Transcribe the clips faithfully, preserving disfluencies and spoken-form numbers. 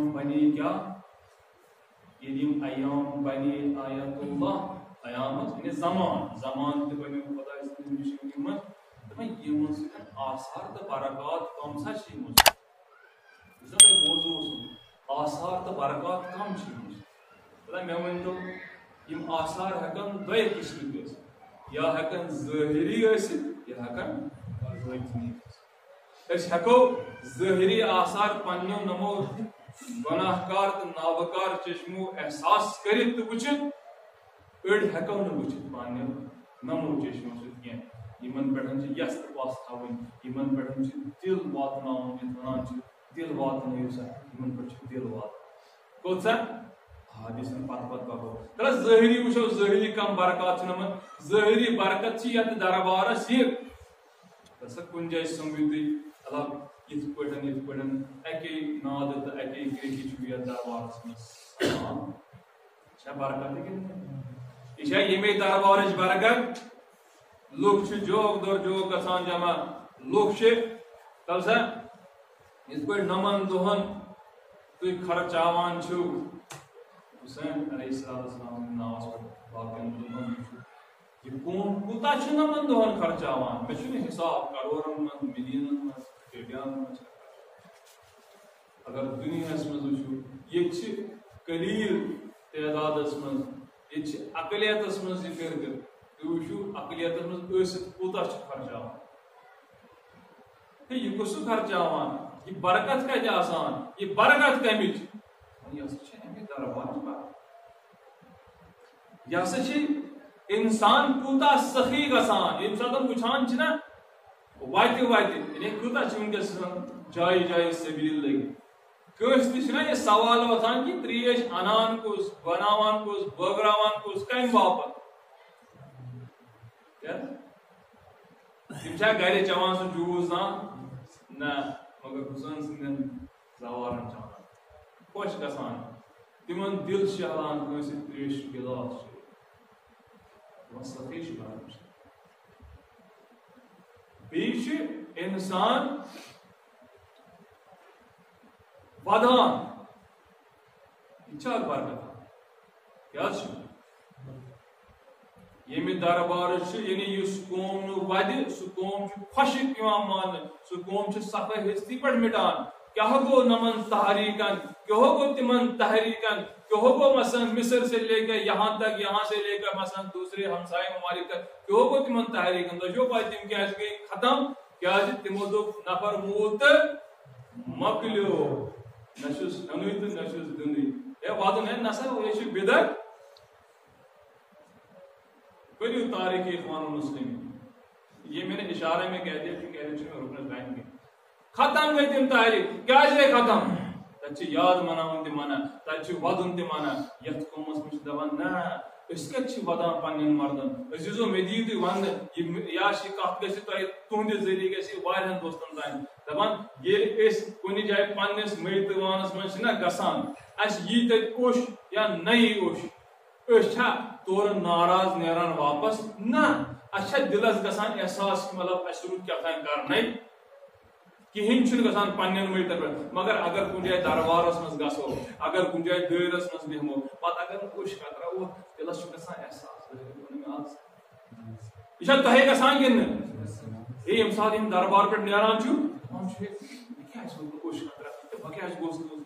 بنے کیا؟ ییٚلہِ یِم ایام بنے آیت اللہ، قیامت یعنی زمان، زمان تہِ بنیو خۄداے سٕنٛدِ نِشٲنی منٛز۔ دَپان، یِمن سۭتۍ آثار تہٕ برکات کم سا چھِ یِمن سۭتۍ؟ یُس زن تۄہہِ موضوع اوسوٕ، آثار تہٕ برکات کم چھِ یِمن سۭتۍ؟ دَپان، مےٚ ؤنۍتو، یِم آثار ہٮ۪کن دۄیہِ قٕسمٕکۍ ٲسِتھ، یا ہٮ۪کن ظٲہری ٲسِتھ، یا ہٮ۪کن باطنی ٲسِتھ۔ أسۍ ہٮ۪کو ظٲہری آثار پننیو نمو گۄناہ کار تہٕ نابکار چشمو احساس کٔرِتھ تہٕ وٕچھِتھ، أڑۍ ہٮ۪کو نہٕ وٕچھِتھ پننیو نمو چشمو سۭتۍ کینٛہہ۔ یِمن پٮ۪ٹھ چھِ یژھ تہٕ پژھ تھاوٕنۍ، یِمن پٮ۪ٹھ چھِ دِل واتناوُن، یتھ ونان چھِ دِل واتنٲیِو سا، یِمن پٮ۪ٹھ چھُ دِل واتُن۔ کوٚت سا؟ حادثن پتہٕ پتہٕ پکو۔ ترٛا ظٲہری وٕچھو، ظٲہری کم برکات چھِ یِمن۔ ظٲہری برکت چھِ یتھ دربارس یہِ۔ تہٕ سا کُنہِ جایہِ سوٚمبِو تُہۍ، مطلب، یِتھ پٲٹھۍ، یِتھ پٲٹھۍ، اَکے نادٕ تہٕ اَکے کرٛیٚکہِ چھُ یَتھ دربارَس منٛز سَمان۔ چھا برکت کِنہٕ نہٕ؟ یہِ چھا ییٚمے دربارٕچ برکت؟ لُکھ چھِ جوک دور جوک گژھان جمع۔ لُکھ چھِ، تَل سا، یِتھ پٲٹھۍ نَمَن دۄہَن تُہۍ خرچاوان چھِو حسین علیہ السلام سٕنٛدِ ناوَس پٮ۪ٹھ باقیَن دۄہَن چھُ۔ یہِ قوم کوٗتاہ چھُ یِمن دۄہن خرچاوان؟ مےٚ چھُنہٕ حساب، کرورن منٛز، ملینن منٛز، ٹریلینن منٛز چھِ خرچاوان۔ اگر دُنیاہس منٛز وٕچھو، ییٚتہِ چھِ قلیل تعدادس منٛز، ییٚتہِ چھِ اقلیتس منٛز یہِ فرقہٕ۔ تُہۍ وٕچھِو، اقلیتس منٛز ٲسِتھ کوٗتاہ چھِ خرچاوان۔ ہے، یہِ کُس چھُ خرچاوان؟ یہِ برکت کتہِ آسان؟ یہِ برکت کمِچ؟ یہِ ہسا چھِ اَمہِ دربارٕچ برکت۔ یہِ ہسا چھِ انسان کوٗتاہ سخی گژھان، ییٚمہِ ساتہٕ وٕچھان چھِ نا وتہِ وتہِ، یعنی کۭژاہ چھِ وٕنکیٚس جایہِ جایہِ سبیٖل لٔگۍ۔ کٲنٛسہِ تہِ چھُنہ یہِ سوال وۄتھان کہِ ترٛیش اَنان کُس، بَناوان کُس، بٲگراوان کُس، کَمہِ باپتھ؟ کیٛاہ؟ تِم چھا گرِ چٮ۪وان سُہ جوٗس زانٛہہ؟ نہ، مگر حسین سٕنٛدٮ۪ن زاوارن چٮ۪وان، خۄش گژھان، تِمن دِل شہلان کٲنٛسہِ ترٛیشہِ گِلاس چھُ۔ دَپان، سخی چھِ بَنان۔ بیٚیہِ چھُ اِنسان وَدان، یہِ چھا اکھ برکت؟ کیٛاہ چھُ؟ ییٚمہِ دربارٕ چھُ، یعنی یُس قوم نہٕ وَدِ، سُہ قوم چھُ خۄشِک یِوان ماننہٕ، سُہ قوم چھُ صفٲیی ہستی پٮ۪ٹھ مِٹان۔ کیٛاہ گوٚو نَمَن تحریٖکَن؟ کیٛاہ گوٚو تِمَن تحریٖکَن؟ کیٛاہ گوٚو مثلاً مصر سے لے کر یہاں تک، یہاں سے لے کر مثلاً دوسرے ہمسائے ممالک تک؟ کیٛاہ گوٚو تِمَن تحریٖکَن؟ تۄہہِ چھو پَے تِم کیٛازِ گٔے ختم؟ کیٛازِ تِمو دوٚپ، نفر موٗد تہٕ مۄکلیو، نہ چھُس ہیوٚنُے تہٕ نہ چھُس دیُنُے۔ ہے وَدُن ہے نسا، یہِ چھُ بدعت۔ پٔرِو تاریخ اخوان المسلمین۔ یہ میں نے اشارے میں کہہ دیا، چونکہ ایڈیشن میں رکنا ٹائم کے۔ ختم گئی تم تحریک۔ کیازِ گئی ختم؟ تتہِ چھِ یاد مناوُن تہِ منع، تتہِ چھِ وَدُن تہِ منع۔ یتھ قومس منٛز چھِ دپان، نہ، أسۍ کتہِ چھِ وَدان پننٮ۪ن مردن؟ عزیزو، مےٚ دِیِو تُہۍ وننہٕ، یہِ م-، یا چھِ کتھ گژھِ تۄہہِ، تُہنٛدِ ذٔریعہٕ گژھِ یہِ واریاہن دوستن تام۔ دپان، ییٚلہِ أسۍ کُنہِ جایہِ پننِس میتوانس منٛز چھِنہ گژھان، اسہِ یی تتہِ اوٚش یا نہ یی اوٚش، أسۍ چھا تورٕ ناراض نیران واپس؟ نہ، اسہِ چھا دِلس گژھان احساس کہِ مطلب اسہِ روٗد کیٛاہ تام کرنے؟ کِہیٖنۍ چھُنہٕ گژھان پننٮ۪ن مٔیتن پٮ۪ٹھ۔ مگر اگر کُنہِ جایہِ دربارس منٛز گژھو، اگر کُنہِ جایہِ دٲیرس منٛز بیٚہمو، پتہٕ اگر نہٕ اوٚش کتراوو، دِلس چھُ گژھان احساس، "أرے، ووٚن مےٚ آز۔" یہِ چھا تۄہہِ گژھان کِنہٕ نہٕ؟ ہے، ییٚمہِ ساتہٕ یِم دربار پٮ۪ٹھ نیران چھُ، دپان چھُ، "ہے، مےٚ کیٛازِ ووٚن نہٕ اوٚش کترا؟ تہٕ بہٕ کیٛازِ گوس نہٕ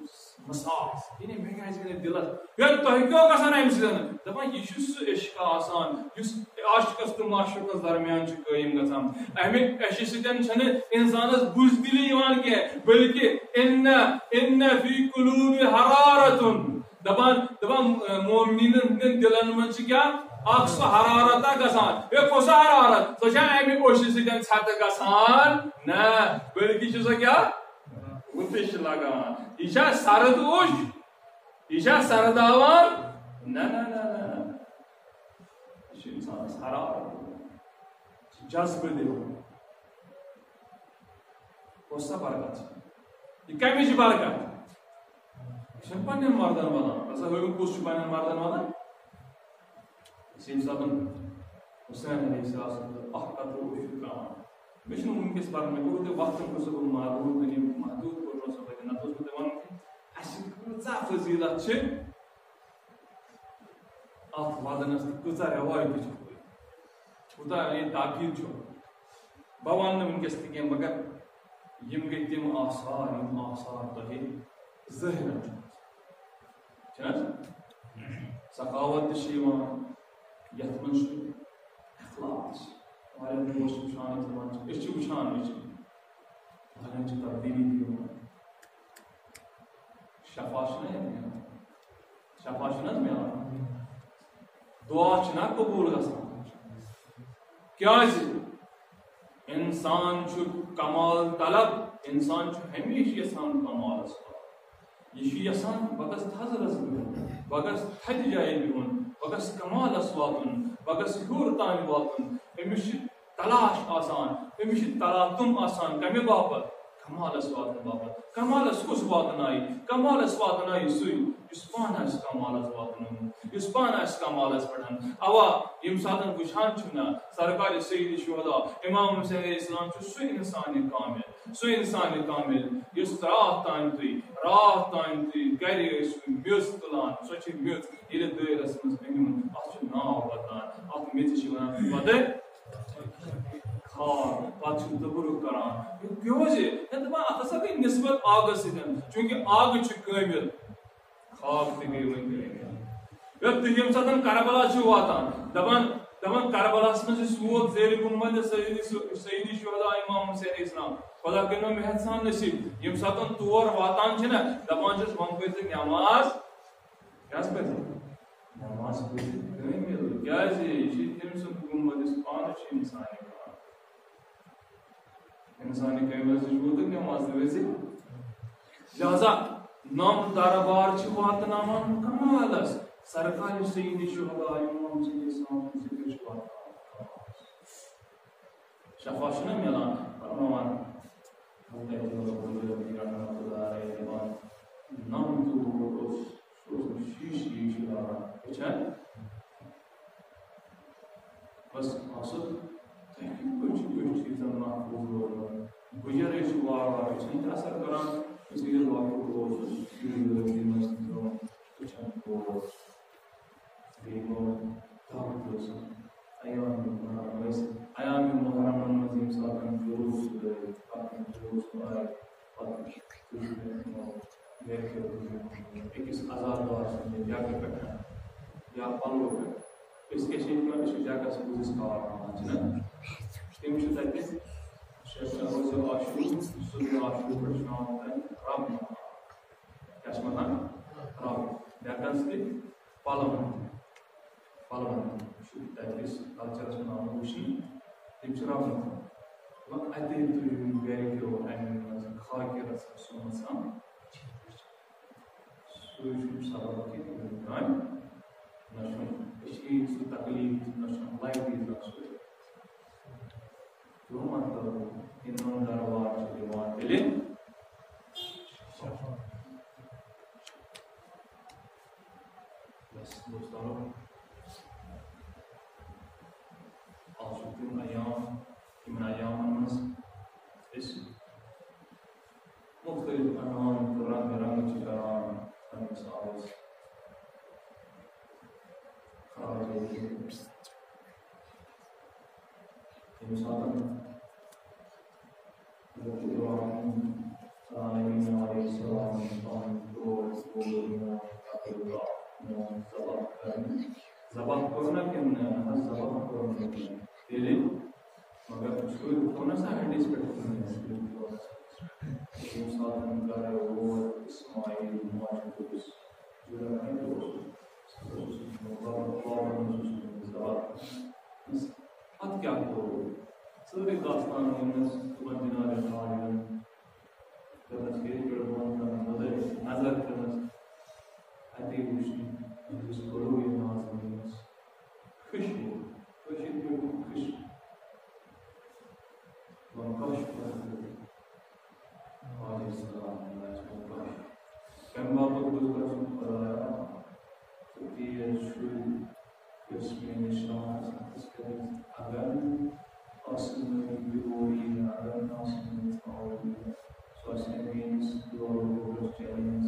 مساس؟ یعنی مےٚ کیٛازِ گٔے نہٕ دِلس؟" ہے، تۄہہِ کیٛاہ گژھان امہِ سۭتۍ؟ دپان، یہِ چھُ سُہ عشق آسان، یُس عاشقس تہٕ معشوقس درمیان چھُ قٲیِم گژھان۔ امہِ عشقہٕ سۭتۍ چھنہٕ انسانس بزدلی یِوان کینٛہہ، بلکہ ان، ان فی قلوب حرارتن۔ دپان، دپان، مومنیٖنن ہٕنٛدٮ۪ن دِلن منٛز چھِ کیٛاہ؟ اکھ سۄ حرارت اکھ گژھان۔ ہے، کۄس حرارت؟ سۄ چھا امہِ اوٚشہِ سۭتۍ ژھٮ۪تہٕ گژھان؟ نہ، بلکہِ چھِ سۄ کیٛاہ؟ وُتٕش لگان۔ یہِ چھا سرد اوٚش؟ یہِ چھا سرداوان؟ نہ، نہ، نہ، نہ، نہ۔ یہِ چھُ انسانس حرارت دِوان۔ یہِ چھُ جذبہٕ دِوان۔ کۄس سا برکت چھِ؟ یہِ کمِچ برکت؟ یہِ چھَنہٕ پننٮ۪ن مردن وَدان۔ ژٕ ہسا ہٲوِو کُس چھُ پننٮ۪ن مردن وَدان؟ ییٚمہِ ساتہٕ حسین علیہ السلام اکھ قطرٕ اوس یہِ تراوان۔ مےٚ چھُنہٕ وٕنکیٚس پَرُن، مےٚ کوٚروٕ تۄہہِ وقتَن کوٚر سا بہٕ محدوٗد، یعنی محدوٗد کوٚر مےٚ سا تۄہہِ، نَتہٕ اوس بہٕ تۄہہِ وَنُن کہِ اَسہِ کۭژاہ فضیلت چھِ اتھ ودنس تہٕ کۭژاہ روایتٕچ چھِ۔ کوٗتاہ یعنی تاکید چھُ۔ بہٕ ونہٕ نہٕ وٕنکیٚس تہِ کینٛہہ، مگر یِم گٔے تِم آثار، یِم آثار تۄہہِ ظٲہرن چھِ۔ چھِنہٕ حظ؟ سخاوت تہِ چھِ یِوان، یتھ منٛز چھُ اخلاق تہِ چھِ۔ واریاہ دوس چھِ وٕچھان، أسۍ دپان چھِ، أسۍ چھِ وٕچھان، أسۍ چھِ واریاہ چھِ تبدیٖلی تہِ یِوان۔ شفا چھُنہ یِوان؟ شفا چھُنہ حظ میلان؟ دعا چھُنہ قبوٗل گژھان؟ کیازِ؟ انسان چھُ کمال طلب، انسان چھُ ہمیشہِ یژھان کمالس واتُن۔ یہِ چھُ یژھان بہٕ گژھٕ تھزرس بِہُن، بہٕ گژھٕ تھدِ جایہِ بِہُن، بہٕ گژھٕ کمالس واتُن، بہٕ گژھٕ ہیوٚر تام واتُن۔ أمِس چھِ تلاش آسان، أمِس چھِ تلاطم آسان کمہِ باپتھ؟ کمالس واتنہٕ باپتھ۔ کمالس کُس واتنایہِ؟ کمالس واتنایہِ سُے یُس پانہٕ آسہِ کمالس واتنومُت، یُس پانہٕ آسہِ کمالس پٮ۪ٹھ۔ اوا، ییٚمہِ ساتہٕ وٕچھان چھِو نا سرکار سید شہدا امام حسین علیہ السلام چھُ سُہ انسان کامل، سُہ انسان کامل یُس راتھ تام تُہۍ، راتھ تام تُہۍ گرِ ٲسِو میٚژ تُلان، سۄ چھِ میٚژ ییٚلہِ دٲیرس منٛز أنِو، اتھ چھُ ناو واتان، اتھ میٚژِ چھِ ونان پتہٕ کھار، پتہٕ چھُ دُبرُک کران۔ یہِ کیٛاہ حظ یہِ؟ ہے دپان، اتھ ہسا گٔے نسبت آگس سۭتۍ، چونکہ آگہٕ چھُ کٲمل، کھار تہِ گٔے وۄنۍ کٲمل۔ یتھ تُہۍ ییٚمہِ ساتہٕ کربلا چھِو واتان، دپان، دپان کربلاہس منٛز یُس ووت زیر گنبد سیدی، سیدی شہدا امام حسین علیہ السلام، خدا کٔرِنو مےٚ ہیٚتھ سان نصیب، ییٚمہِ ساتہٕ تور واتان چھِ نا، دپان چھِس، وۄنۍ پٔرۍ زِ نماز، کیٛاہ حظ پٔرۍ زِ؟ نماز پٔرۍ زِ کٲمل، کیٛازِ؟ یہِ چھِ تٔمۍ سُنٛد گنبد یُس پانہٕ چھُ انسانِ کامل۔ انسانِ کاملس نِش ووتُکھ نماز تہِ ویژِ۔ لہذا نم دربار چھِ واتناوان کمالس۔ سرکار سید شہدا امام حسین علیہ السلام سُنٛد ذکر چھُ واتناوان کمالس۔ شفا چھُنہ میلان، فرماوان حضرت ابو ہریرہ رحمۃ اللہ علیہ دپان، نم تہٕ وُہ اوس، سُہ اوس نہٕ شیٖشہٕ ویٖشہٕ لاگان۔ وٕچھان؟ بس مقصد، تۄہہِ کِتھ پٲٹھۍ چھُ أتھۍ چیٖزن محفوٗظ روزُن؟ گُجر ٲسۍ چھِ وارٕ وارٕ أچھن تہِ اثر کران، اس لیے لۄکُٹ اوسُس، شُرۍ وٲتۍ یِم ٲسۍ برٛونٛہہ أچھن تھوٚو۔ بیٚیہِ گوٚو دَب تہِ اوسُم۔ ایام محرم ٲسۍ، ایام محرمن منٛز ییٚمہِ ساتہٕ جلوٗس چھُ لٲگِتھ، پَتہٕ جلوٗس آے، پَتہٕ چھُ أکِس عزادار سٕنٛدِ جگہٕ پٮ۪ٹھ یا پَلو پٮ۪ٹھ۔ أسۍ کیٛاہ چھِ ییٚتہِ کران؟ أسۍ چھِ جگہس پوٚزِس کھالان، چھِنہ؟ تِم چھِ تَتہِ شیخ روزِ عاشور، صُبحِ عاشور پٮ۪ٹھ شام تام رب مَتھان۔ کیٛاہ چھِ مَتھان؟ رب۔ بیٚیہِ کَنہِ سۭتۍ؟ پَلون۔ پَلون۔ یہِ چھُ تَتہِ کِس کلچرس منٛز آمُت وٕچھنہٕ۔ تِم چھِ رب مَتھان۔ وۄنۍ اَتے تُہۍ یِم گرِکیو اَمہِ منٛز خاکہِ رَژھا سُہ مَتھان۔ سُے چھُ سبب کہِ یِم کامہِ نہ چھُ أچھی سُہ تکلیٖف، نہ چھُ لایٹی زَن سُہ۔ تہٕ مطلب، یِمن دربار چھِ دِوان تیٚلہِ۔ بس، دوستانو، آز چھُ تِم ایام، یِمن ایامن منٛز أسۍ مُختٔلِف عنوان تہٕ رنٛگہٕ رنٛگہٕ چھِ کران پننِس آبس خراج۔ ییٚمہِ ساتہٕ حضرت ابراہیم علیہ السلام پنُن برٛونٛٹھ گوٚو میون قتل، میون ذبح کرنہٕ۔ ذبح کوٚر نہ کِنہٕ نہ؟ نہ حظ، ذبح کوٚر نہٕ کِہیٖنۍ۔ تیٚلہِ مگر سُہ کوٚر نہ سا ہنڈِس پٮ۪ٹھ کِہیٖنۍ۔ ییٚمہِ ساتہٕ گرٕ ووت اسماعیل ماجہِ دۄہس، جُڑا کَتہِ اوس؟ سُہ اوس بابا، بابا منٛز اوس ذبح۔ پتہٕ کیٛاہ کوٚر؟ سٲرٕے داستان ووٚننَس تِمن دِنارِ عالمن۔ کٔرنَس ییٚتہِ پٮ۪ٹھ بۄن کَنَن نظر، نظر کٔرنَس۔ اَتے وٕچھ أمِس کٔرٕو یہِ نازنیٖنَس خوشبو۔ کٲشِر پٲٹھۍ ووٚن خوشبو۔ وۄنۍ کَش پَتہٕ علیہ السلام، اللہ چھُ وۄنۍ کَش۔ کَمہِ باپَتھ گوٚژھ گژھُن خۄدایا؟ ژٕ تیز چھُے، یۄس میٲنِس شاہس اَتھس کٔرِتھ، اگر آسمٲنی بِگوری، اگر آسمٲنی ژھاوٕ، سُہ آسہِ ہا میٲنِس دورٕ دورس چیلنج۔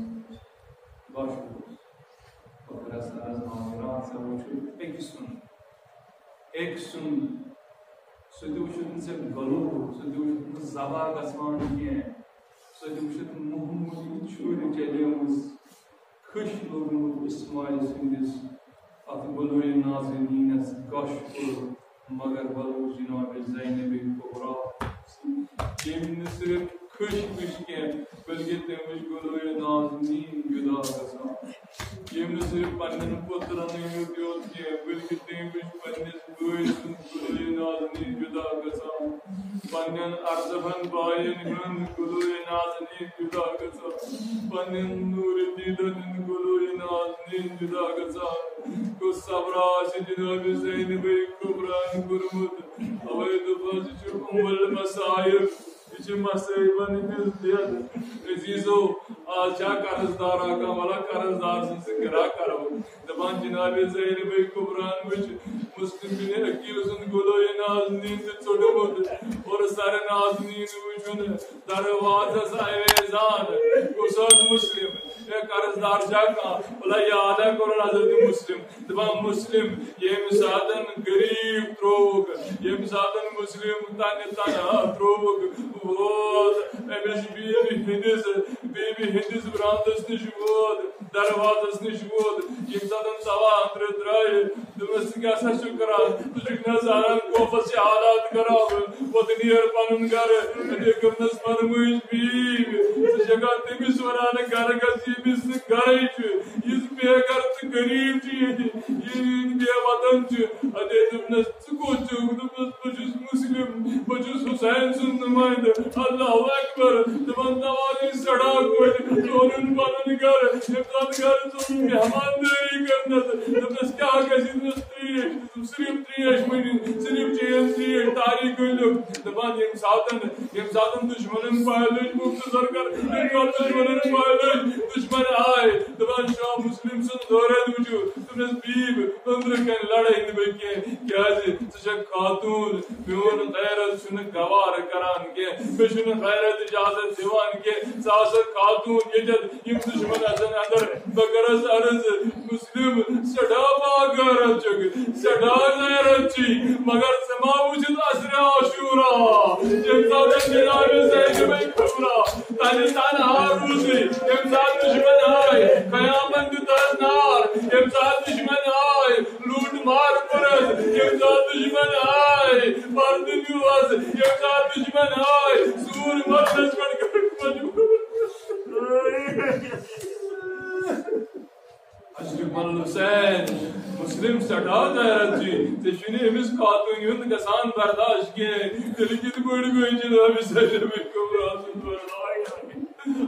وٕچھُن أکۍ سُنٛد، أکۍ سُنٛد، سُہ تہِ وٕچھُتھ نہٕ ژےٚ غلو، سُہ تہِ وٕچھُتھ نہٕ زبا گژھان کینٛہہ، سُہ تہِ وٕچھُتھ محمودی چھُرِ چلیمٕژ، کھٔش لوٚگمُت اسماعیل سٕنٛدِس اَتھ گلوے نازنیٖنَس گش کوٚر، مگر بلوچ جناب زینب کبریٰ، ییٚمۍ نہٕ صرف کھٔش وٕچھ کینٛہہ، بلکہِ تٔمۍ وٕچھ گلوے نازنیٖن جدا گژھان۔ ییٚمۍ نہٕ صرف پننٮ۪ن پُترَنٕے یوت یوت کینٛہہ، بلکہِ تٔمۍ وٕچھ پننِس بٲے سُنٛد گلوے نازنیٖن جدا گژھان، پننٮ۪ن ارزبن باین ہُنٛد گلوے نازنیٖن جدا گژھان، پننٮ۪ن نوٗرِ دیدن ہُنٛد گلوے نازنیٖن جدا گژھان۔ کُس صبرا چھِ جناب زینبے کبریٰ ہن کوٚرمُت؟ اوے دوٚپمَس، یہِ چھُ ام المصائب، یہِ چھِ مصائبن ہٕنٛز دٮ۪د۔ عزیزو، آز چھا قرض دارا کانٛہہ؟ وَلا قرض دار سٕنٛز ذِکرا کرو۔ دَپان جناب زینبے کبریٰ ہن وٕچھ مسلم بن عقیل سُنٛد گلوے نازنیٖن تہِ ژوٚٹمُت اور سر نازنیٖن وٕچھُن دروازس آویزان۔ کُس اوس مسلم؟ اے قرض دار چھا کانٛہہ؟ وَلا یاد ہا کوٚرُن حضرت مسلم۔ دَپان مسلم ییٚمہِ ساتن غریٖب ترٛووُکھ، ییٚمہِ ساتن مسلم تنہِ تنہا ترٛووُکھ، ووت أمِس بیبی ہٕنٛدِس، بیبی ہٕنٛدِس برانٛدس نِش ووت، دروازس نِش ووت، ییٚمہِ ساتن ژوا أنٛدرٕ درٛایہِ، دوٚپمس، "ژٕ کیٛاہ سا چھُکھ کران؟ ژٕ چھُکھ نہ زانان خوفس چھِ حالات خراب، پتہٕ نیر پنُن گرٕ۔" أتی کٔرنس فرمٲیش، "بیبی، ژٕ چھکھا تٔمِس ونان گرٕ گژھ، ییٚمِس نہٕ گرے چھُ، یُس بے گرٕ تہٕ غریٖب چھُ ییٚتہِ، یہِ ییٚتہِ بے وطن چھُ؟" أتی دوٚپنس، "ژٕ کوٚت چھُکھ؟" دوٚپنس، "بہٕ چھُس مسلم، بہٕ چھُس حسین سُنٛد نُمٲیندٕ۔" اللہ اکبر۔ دَپان، توالے سڑا کوٚڑ، ژوٚلُن پنُن گرٕ، ییٚمہِ ساتہٕ گرٕ ژوٚلُن مہماندٲری کرنس۔ دوٚپنس، "کیٛاہ گژھِ؟" دوٚپنس، "ترٛیش۔" دوٚپُن، "صرف ترٛیش مٔنِو، صرف چیٚیِن ترٛیش، تاریٖخ کٔرِو۔" دَپان، ییٚمہِ ساتن، ییٚمہِ ساتن دُشمنن پاے لٔج، مختصر کر، ییٚمہِ ساتہٕ دُشمنن پاے لٔج، دُشمن آے۔ دَپان، شاہ مسلم سُنٛد دورے وٕچھِو، دوٚپنس، "بیٖب، أنٛدرٕ کنہِ لڑٲے نہٕ بہٕ کینٛہہ، کیٛازِ ژٕ چھکھ خاتوٗن، میون غیرت چھُنہٕ گوارٕ کران کینٛہہ، مےٚ چھُنہٕ غیرت اجازت دِوان کینٛہہ، ژٕ آسکھ خاتوٗن ییٚتٮ۪تھ، یِم دُشمن اژن اندر، بہٕ کرس عرض۔" مسلم سٮ۪ٹھاہ باغیرت چھُکھ، سٮ۪ٹھاہ غیرت چھُے، مگر ژٕ ما وٕچھِتھ عصرِ عاشورا، ییٚمہِ ساتہٕ جناب زینبے کبریٰ تنہِ تنہا روٗزٕے، ییٚمہِ ساتہٕ دُشمن آے، قیامن دیُتہس نار، ییٚمہِ ساتہٕ دُشمن آے، لوٗٹ مار کوٚرُس، ییٚمہِ ساتہٕ دُشمن آے، پردٕ نیوٗہس، ییٚمہِ ساتہٕ دُشمن آے، سوٗر مۄکلس پٮ۪ٹھ کٔرٕکھ مجبوٗر۔ اشرف الحسین، مسلم سٮ۪ٹھاہ غیرت چھُے، ژےٚ چھُے نہٕ أمِس خاتوٗنہِ ہُنٛد گژھان برداش کینٛہہ، تیٚلہِ کِتھ پٲٹھۍ گٔے جناب زینب کبریٰ سُنٛد برداش؟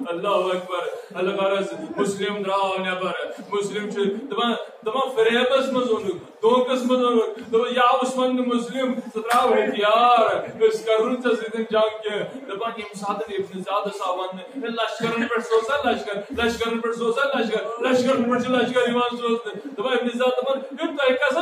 اللہ اکبر۔ الغرض، مسلم درٛاو نٮ۪بر، مسلم چھُ دپان، دپان فریبس منٛز اوٚنُکھ، دھوکس منٛز اوٚنُکھ، دوٚپُن، یا اوس وننہٕ مسلم، ژٕ ترٛاو ہتھیار، أسۍ کرو نہٕ ژےٚ سۭتۍ جنگ کینٛہہ۔ دپان، ییٚمہِ ساتہٕ ابن زیادس آو وننہٕ، ہے، لشکرن پٮ۪ٹھ سوزا لشکر، لشکرن پٮ۪ٹھ سوزا لشکر، لشکرن پٮ۪ٹھ چھُ لشکر یِوان سوزنہٕ۔ دپان، ابن زیاد دپان، ہے، تۄہہِ کسا